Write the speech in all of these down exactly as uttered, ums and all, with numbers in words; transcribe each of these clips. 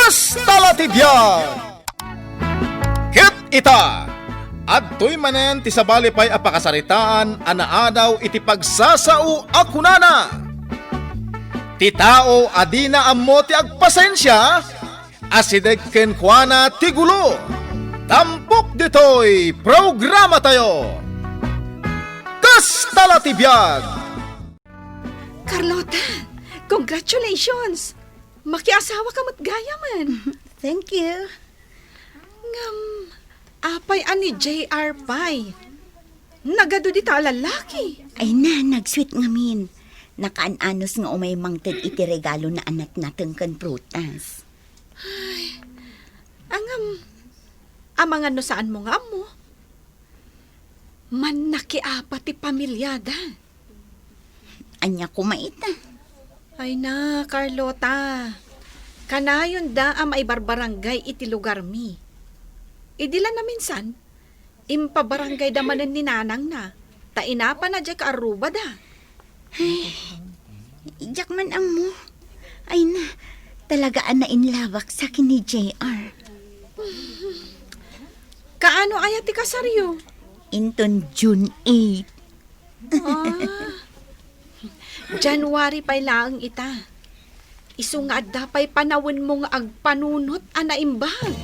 Kasta la ti biag! Ket ita, adtoy manen ti sabali pay a pakasaritaan a naadaw iti pagsasao a kunana, "Ti tao a dina ammo ti agpasensia, asideg kenkuana ti gulo." Tampok ditoy programatayo. Kasta la ti biag! Carlota, congratulations! Makiasawa ka met gayamen. Thank you. Ngem, apay a ni J R pay? Nagadu dita a lalaki. Ay na, nagsweet ngamin. Nakaan-anos nga umay mangted iti regalo na anakna ken prutas. Ay, angam, amangan no saanmo nga ammo? Mannakiapa ti pamiliada. Ania koma ita? Ay na, Carlota. Kanayonda a maibarbarangay iti lugarmi. Idi la naminsan, impabarangayda manen ni nanangna, ta inapana diay kaarrubada. Ay, diak man ammo. Ay na, talaga a nainlawak sa ken ni J R. Kaano aya ti kasaryo? Inton June eight. Ah. January pay laeng ita. Isu nga adda pay panawenmo nga agpanunot a naimbag.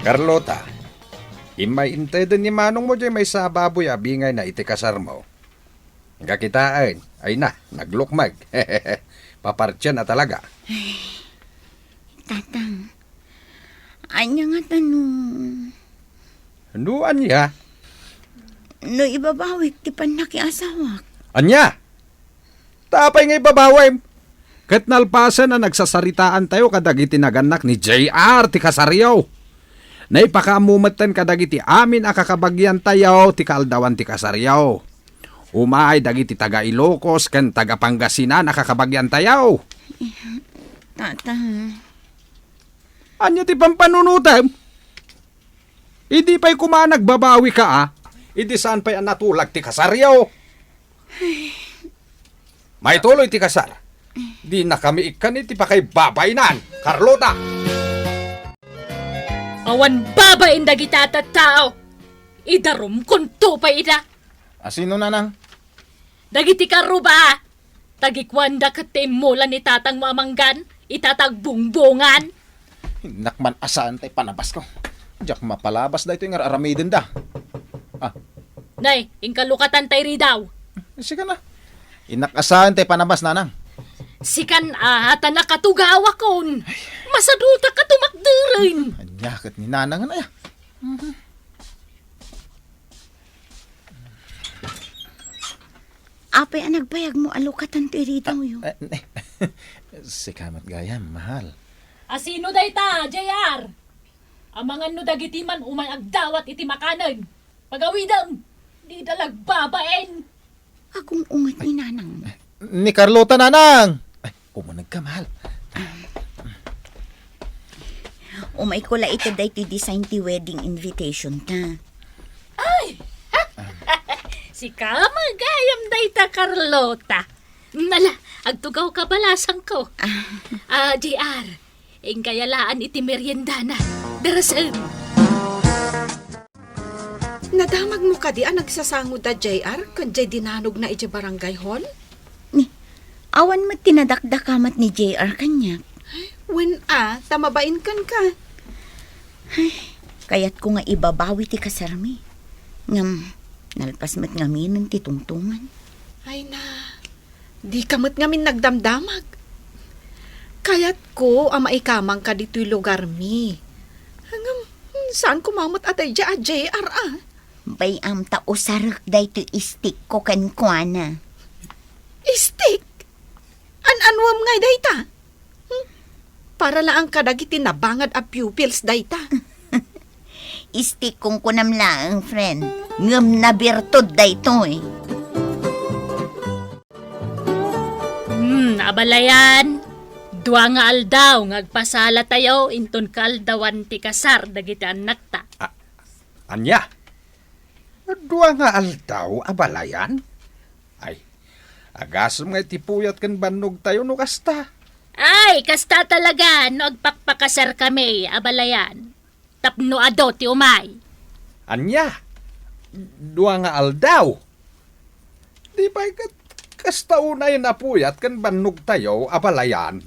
Carlota, immay inteden ni manongmo diay maysa a baboy a bingayna iti kasarmo. Nga kitaen, ay na, naglukmeg. Papartian a talaga. Tatang, ania ngata no? No ania? No ibabawik ti pannakiasawak. Ania? Ta apay nga ibabawim? Ket nalpasen a nagsasaritaantayo kadagiti nagannak ni J R ti kasaryo. Naipakaammo metten kadagiti amin a kakabagiantayo ti kaaldawan ti kasaryo. Umay dagiti taga Ilocos ken taga Pangasinan a kakabagiantayo. Tata. Ania ti pampanunotem? Idi pay koma nagbabawika, a, idi saan pay a natulag ti kasaryo. Maituloy ti kasar. Dinakami ikkan iti pakaibabainan, Carlota. Awan babain dagita a tattao. Idarumkonto pay ida. A, sino, nanang? Dagiti karruba. Tagikuanda ket ti immulan ni tatangmo a manggan, ita tagbungbungan. Innak man a saan tay panabasko. Diak mapalabas daytoy nga ar-aramidenda. Ah. Nay, inkalukatan tay ridaw. Sika na. Innak a saan tay panabas, nanang. Sikan a, ta nakatugawakon. Masadutak a tumakderen. Ania ket ni nanang, aya. Mhm. Apay a nagbayagmo a lukatan ti iridaw yo? Ah, eh, sika met gayam, mahal. A, sino dayta, J R? Amangan no dagiti man umay agdawat iti makanen. Pagawidem, dida la agbabain. Agung-unget ni nanang. Ni Carlota, nanang! Ay, umuneg ka, mahal. Umayko la ita daytoy design ti wedding invitation ta. Ay! Sika, magayam dayta, Carlota. Nala, agtugaw ka balasangko. Ah. Ah, J R, inka yalaan iti meriendana. Darasen. Nadamagmo kadi a nagsasango da J R ken jay dinanogna idiay barangay hall? Ni, awan met ti nadakdakamat ni J R kaniak. Wen a, ta mabain kenka. Ay, kayatko nga ibabawi ti kasarmi. Ngem, nalpas met ngaminen ti tungtongan. Ay na, dika met ngamin nagdamdamag. Kayatko a maikamangka ditoy lugarmi. Ngem, saan koma met a daydiay a J R a? Bay-am ta usarek daytoy istikko kenkuana. Istik? An-anuem ngay dayta? Hmm? Para laeng kadagiti nabangad a pupils dayta. Istik kunkunam laeng, friend. Ngem nabirtud daytoy. Hmm, abalayan. Dua nga aldaw nga agpasalatayo inton kaaldawan ti kasar dagiti annakta. Ah, ania? Dua nga aldaw, abalayan? Ay, agasem nga iti puyat ken bannogtayo no kasta. Ay, kasta talaga no agpakpakasarkami, abalayan. Tapno adu ti umay. Ania? Dua nga aldaw? Di pay ket kasta unay a puyat ken bannogtayo, abalayan.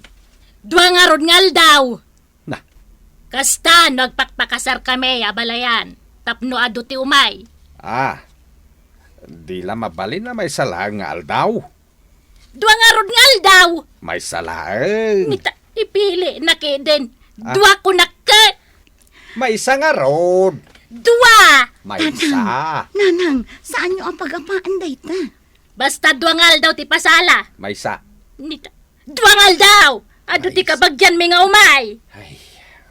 Dua ngarud nga aldaw. Na. Kasta no agpakpakasarkami, abalayan. Tapno adu ti umay. Ah, di la mabalin a maysa laeng nga aldaw. Dua ngarud nga aldaw. Maysa laeng. Ita, ipili na keden. Ah. Dua kunak ket. Maysa ngarud. Dua. Maysa. Nanang, nanang, saanyo a pagapaen dayta? Basta dua nga aldaw ti pasala. Maysa. Nita, dua nga aldaw. Adu ti Maysa. Kabagianmi nga umay. Ay,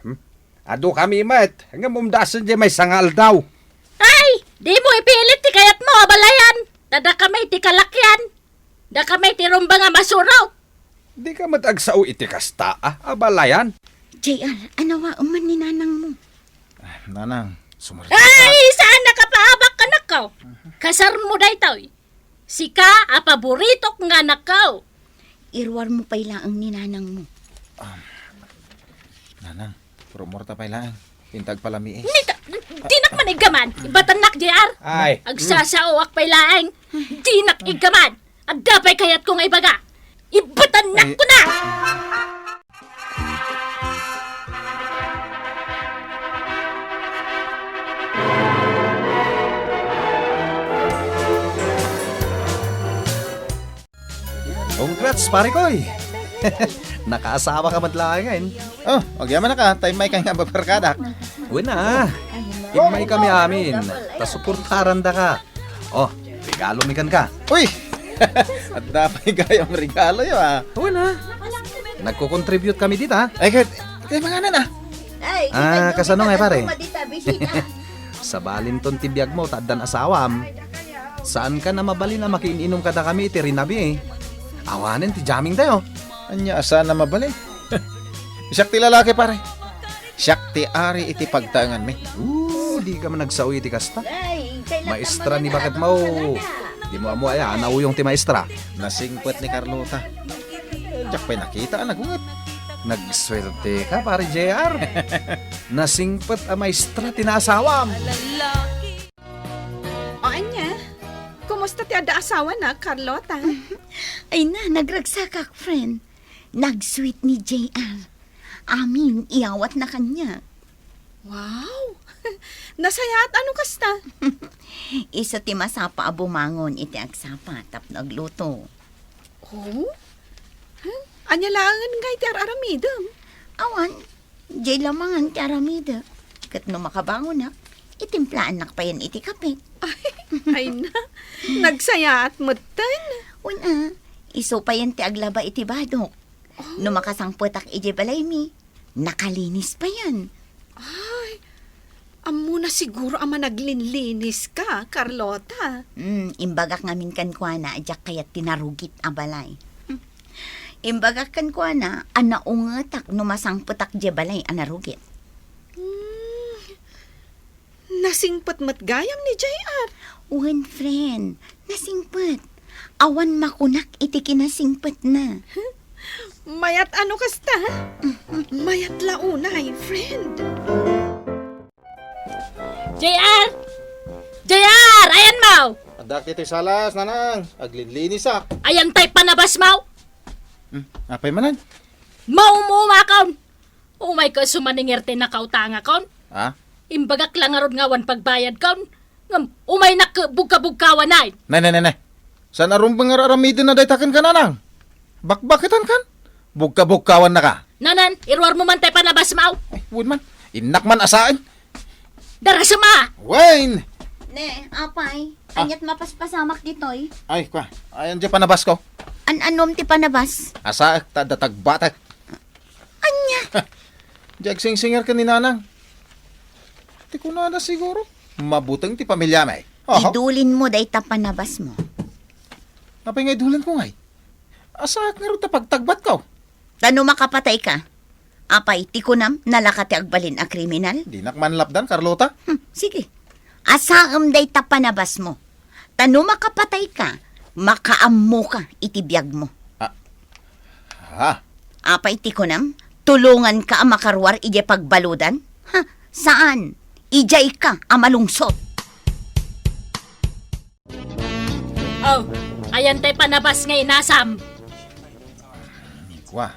hmm? Adu kami met, ngem umdasen di maysa nga aldaw. Ay, dimo ipilit ti kayatmo, abalayan. Ta dakami ti kalakian. Dakami ti rumba nga masuro. Di ka met agsao iti kasta, a, abalayan. J R, anawaem man ni nanangmo. Ah, nanang, sumurot ka. Ay, saan nakapaabak, anakko? Kasarmo daytoy. Sika a paboritok nga anakko. Iruarmo pay laeng ni nanangmo. Um, nanang, rumorta pay laeng. Intag palami, eh. Nita, dinak man iggaman. Ibatannak, J R. Ay. Agsasaoak pay laeng. Dinak iggaman. Adda pay kayatko nga ibaga. Ibatannak Ay. Ko na. Congrats, pare koy! Nakaasawa ka met laengen. Oh, agyamanak, tay may ka nga babarkadak. Wen a, immay kami amin, ta suportarandaka. Oh, regalo mi kenka. Uy! Adda pay gayam regaloyo, ah. Wen a, nagko-contribute kami dita. Ay, ket, ket, mga anan, ah. Ay, Ah, kasano nga, pare? Sabalinton ti biagmo, ta addan asawam. Saanka a mabalin a makiin-inum kadakami iti rinabi, eh. Awanen ti jamming tayo. Ania a saan a mabalin? Siak ti lalaki, pare. Siak ti ari iti pagtaenganmi. Oo, di ka man nagsao iti kasta. Maestra ni baketmo. Dimo ammo aya, nauyong ti maestra. Nasingpet ni Carlota. Diak pay nakita a nagunget. Nagsuerte ka, pare J R. Nasingpet a maestra ti naasawam. O ania? Kumusta ti adda asawana, Carlota? Ay na, nagragsakak, friend. Nag-sweet ni J R. Amin, iyawatna kaniak. Wow! Nasayaat a no kasta? Isu ti masapa a bumangon iti agsapa tapno agluto. Oh? Hmm? Ania laengen ngay ti ar-aramidem? Awan, diay lamangan ti aramidek. Ket no makabangonak, itimplaannak payen iti kape. Ay, ay na, nagsayaat metten. Wen a, isu payen ti aglaba iti badok. Oh. No makasangpetak idiay balaymi, nakalinis payen. Ay, ammona siguro a managlinlinis ka, Carlota. Hmm, imbagak ngamin kenkuana a diak kayat ti narugit a balay. Imbagak kenkuana a naungetak no masangpetak diay balay a narugit. Hmm, nasingpet met gayam ni J R. Wen, friend, nasingpet. Awan makunak iti kinasingpetna. Mayat a no kasta? Mayat la unay, friend. J R! J R! Ayanmo! Addak iti salas, nanang. Aglinlinisak. Ayan tay panabasmo? Hmm, apay manen? Maumumakon! Umayko isu manen iti nakautangakon. Ha? Imbagak la ngarud nga awan pagbayadkon. Ngem umaynak ket bugkabugkawanay. Ne, ne, ne, ne. Saan a rumbeng nga ar-aramiden a dayta kenka, nanang? Bakbaketankan? Bugkabukkawannaka. Nanan, iruarmo man tay panabasmo. Ay, wen man. Innak man a saan. Darasem a! Wen! Ne, apay, Ah. Aniat mapaspasamak ditoy? Ay, kwa. Ayan diay panabasko. An-anom ti panabas? Asaek ta adda tagbatek. Ania? Diay agsingsinger ken ni nanang. Ti kunana siguro, mabuteng ti pamiliami. Oho. Idulinmo dayta panabasmo. Apay nga idulinko ngay? Asaek ngarud ta pagtagbatko? Ta no makapatayka, apay, ti kunam, nalaka ti agbalin a kriminal? Dinak man lapdan, Carlota. Hmm, sige. Asaem dayta panabasmo. Ta no makapatayka, makaammoka iti biagmo. Ah. Ah. Apay ti kunam? Tulonganka a makaruar idiay pagbaludan? Ha, saan. Idiayka a malungsot. Oh, ayan tay panabas nga inasam. Ni Kua,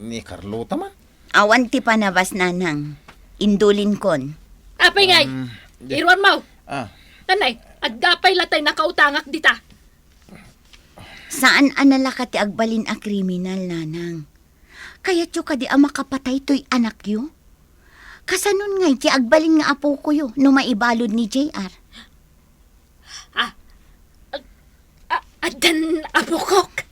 ni Carlota man? Awan ti panabas, nanang. Indulinkon. Apay ngay, Um, di- iruan mo. Ah. Tanay, adda pay latay nakautangak dita. Saan a nalaka ti agbalin a kriminal, nanang. Kayatyo kadi a makapatay toy anakyo? Kasanon ngay ti agbalin nga apokoyo no maibalud ni J R? Ah, ah, ah, addan apokok?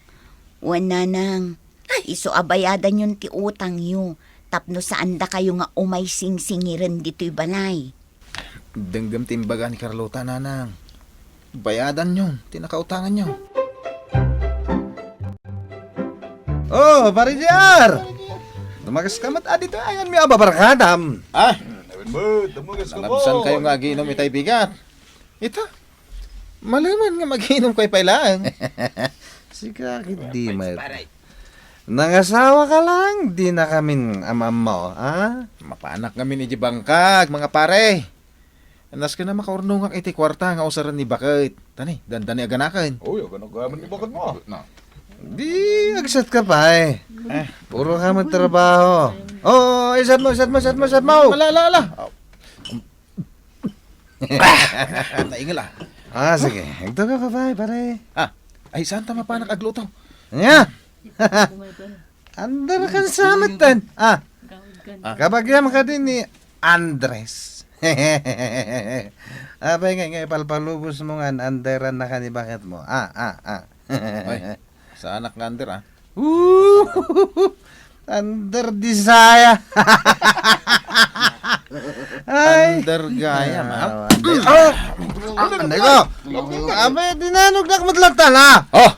Wen, nanang. Ay. Isu a bayadanyon ti utangyo tapno saandakayo nga umay singsingiren ditoy balay. Denggem ti imbaga ni Carlota, nanang. Bayadanyon ti nakautanganyo. Oh, Pare J R! Dumagas ka met a ditoy ayanmi a babarkadam. Ah, Nabinbut, dumugas ka po. Nabsan kayo nga aginom itay bigat. Ita, malemen nga maginom kayo pay laeng. Sika, di met. Nangasawa ka lang, di na kamin am-ammo, ha? Mapanak ngamin iti bangkag, mga pare. Nasken a makaurnongak iti kuarta nga usaren ni Baket. Tani, dandani aganaken. Uy, aganak gamin ni Baket mo. Na. Di, agsat ka pa, eh. Eh. Puro ka magtrabaho. Oo, isat mo, isat mo, isat mo, isat mo. Ala, ala, ala. Ah, naingel, ah. Ah, sige. Agto ka, pare, pare. Ah, ay, saan ta mapanak agluto? Nya? Under kan sa metten. Ah. Ah. Kabagiam kadi ni Andres. Apay nga, nga ipalpalubos mo nga an-, underan na ka ni Baket mo. Ah, ah, ah. Ay, saanak nga under, ah. Ooh! Under desire. Ay. Under gaya, ma'am. Ah, under. Ah! Ano ko? Abay, dinanog na ako madlatan, ah. Oh!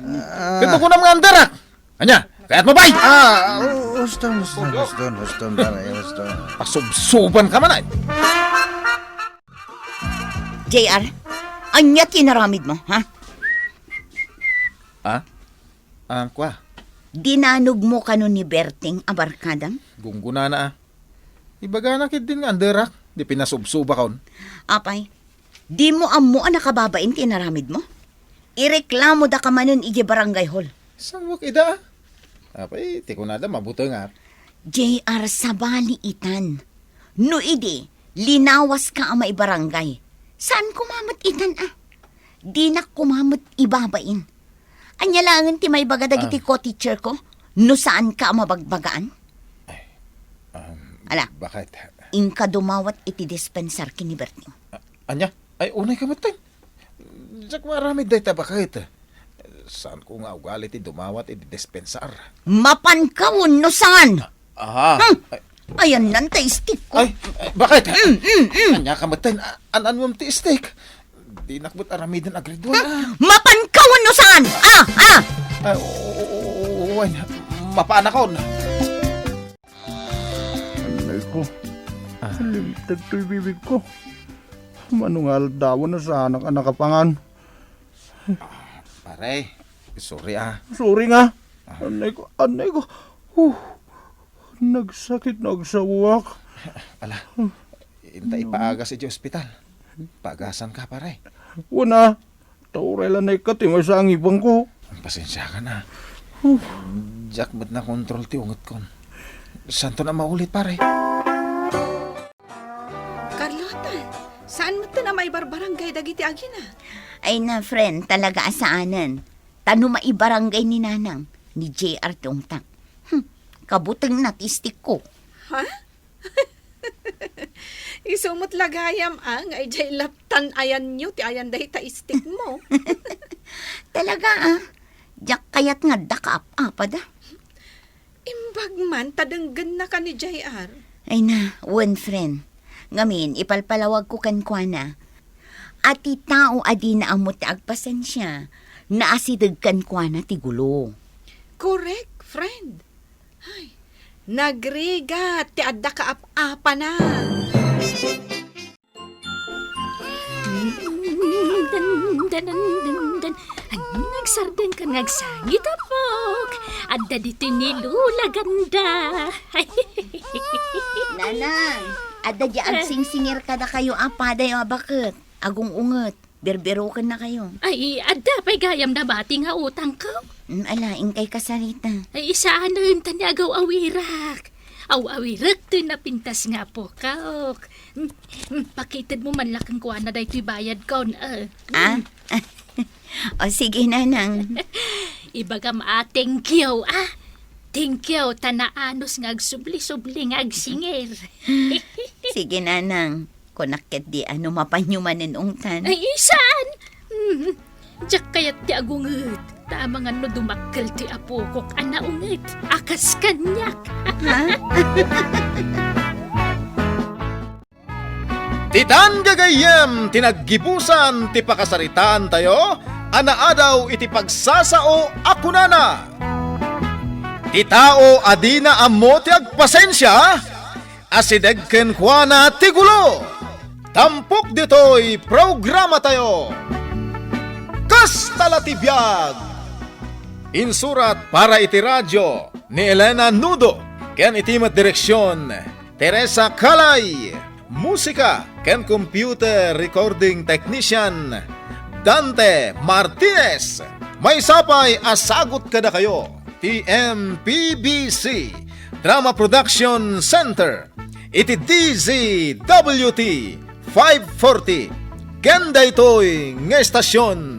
Ah. Kaya ko na mga under, ah. Anya? Kayat mo, bay? Ah, hu-, huston, huston, huston, huston, pare, huston. Pasubsuban ka man, ay. J R, anya ti inaramid mo, ha? Ha? Ah, kua? Dinanog mo kano ni Berting a barkadam? Gunggunana, ah. Ibagana ketdin nga anderak, di pinasubsubakon. Apay, dimo ammo a nakababain ti inaramid mo? Ireklamoda ka manen idiay barangay hall. Saan mo kida? Apay, ti kunada, mabutengak. J R, sabali itan. No idi, linawas ka a maibarangay. Saan koma met itan, ah? Dinak koma met ibabain. Anya laengen ti maibaga dagiti Ah. co-teacher ko? No saan ka a mabagbagaan? Ay, um, Ala, bakit? Inka dumawat iti dispensar ken ni Berting. A-, anya? Ay, unay ka met, Teng. Diak maaramid dayta bakit. Saan ko nga ugali ti dumawat iti dispensar. Mapanka wenno saan? Aha. Hmm. Ay. Ayan nan ta istik ko. Ay, ay, bakit? Mm, mm, mm. Anya ka met, Teng? A-, an-, anuam ti istik? Dinak met aramiden a grade one, ah. Mapanka wenno saan? Ah, ah. Ay, oo, oo, oo, oo, ay, mapaanakon. Anay ko. Ah. Limted toy bibig ko. Mano nga aldawan a saanak a nakapangan. Pare, sorry, ah. Sorry nga. Ah. Anay ko, anay ko. Huh. Nagsakit na agsaoak. Ala, inta ipaagas iti ospital. Paagasan ka, pare. Wen a. Ta uray la naikkat ti maysa a ngipengko. Pasensiakan, ah. Huh. Diak met nakontrol ti ungetkon. Saanton a maulit, pare. Carlota, saan metten a maibarbarangay dagiti agina? Ay na, friend, talaga a saanen. Ta no maibarangay ni Nanang, ni J R ti ungtak. Hmm, kabutengna ti istikko. Ha? Isu met la gayam, ah, nga idiay laptan ayanyo ti ayan dayta istikmo. Talaga, ah. Diak kayat nga adda kaap-apada. Imbag man ta denggennaka ni J R. Ay na, wen, friend. Ngamin, ipalpalawagko kenkuana a ti tao a dina ammo ti agpasensia, naasideg kenkuana ti gulo. Correct, friend. Ay, nagrigat ti adda kaap-apana. Ania nga agsardengkan nga agsangit, apok? Adda ditoy ni Lola Ganda. Nanang, adda di agsingsingir kadakayo a padayo a baket, agung-unget, birbiruken na kayo. Ay, adda pay gayam nabati nga utangko. Mm, ala, inkay kasarita. Ay, isaanen ta ni agaw-awirak. Aw-awirek ti napintas nga apokok. Mm, mm, pakited mo man la kenkuana daytoy bayadkon, eh. Ah? O, sige, Nanang. Ibagam a thank you, ah. Thank you, ta naanus nga agsubli-subli nga agsingir. Sige, Nanang. Kunak ketdi a no mapanyo manen ungtan. Ay, isan! Hmm. Diak kayat ti agunget, ta amangan no dumakkel ti apokok a naunget, a kas kaniak. Ha? Ditan gagayyem ti naggibusan ti pakasaritaantayo a naadaw iti pagsasao a kunana, "Ti tao a dina ammo ti agpasensia, asideg kenkuana ti gulo." Tampok ditoy programatayo. Kasta la ti biag! Insurat para iti radio ni Elena Nudo ken iti met direksion, Teresa Calay. Musika ken computer recording technician, Dante Martinez. Maysa pay a sagut kadakayo ti M P B C Drama Production Center iti D Z W T five forty ken daytoy nga estasion.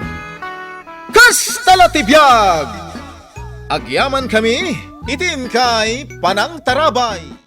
Kasta la ti biag! Agyamankami iti inkay panangtarabay.